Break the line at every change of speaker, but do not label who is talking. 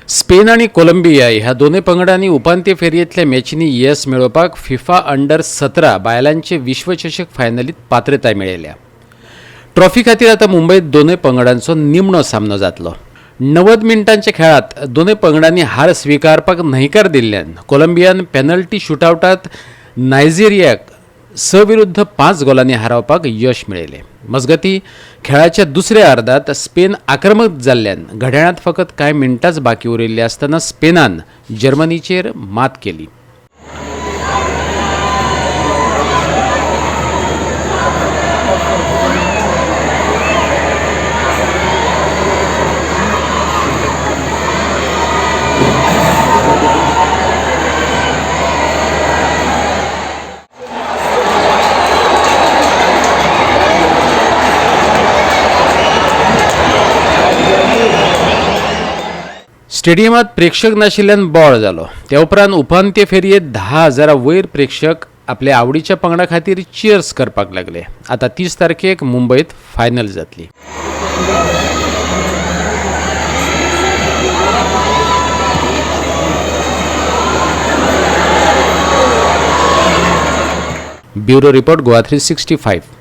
Spain आनी Colombia ह्या दोनूय पंगडांनी उपांत्य फेरयेंतल्या मॅचींनी येस मेळोवपाक फिफा अंडर 17 बायलांचे विश्वचषक फायनलीत पात्रताय मेळयल्या. ट्रॉफी खातीर आतां मुंबयत दोनूय पंगडांचो निमणो सामनो जातलो. 90 मिनटांच्या खेळात दोनूय पंगडांनी हार स्विकारपाक न्हयकार दिल्ल्यान कोलंबियान पेनल्टी शुटआवटात नायजेरियाक 6-5 गोलांनी हारोवपाक यश मेळयलें. मजगती खेळाच्या दुसऱ्या अर्दात स्पेन आक्रमक जाल्ल्यान घड्याळांत फकत कांय मिनटांच बाकी उरिल्ली आसतना स्पेनान जर्मनीचेर मात केली. स्टेडियमात प्रेक्षक नाशिल्ल्यान बोळ जालो. त्या उपरांत उपांत्य फेरयेत 10,000 वयर प्रेक्षक आपल्या आवडीच्या पंगडा खातीर चियर्स करपाक लागले. आता 30 तारखेक मुंबयत फायनल जातली. Bureau report, Goa 365.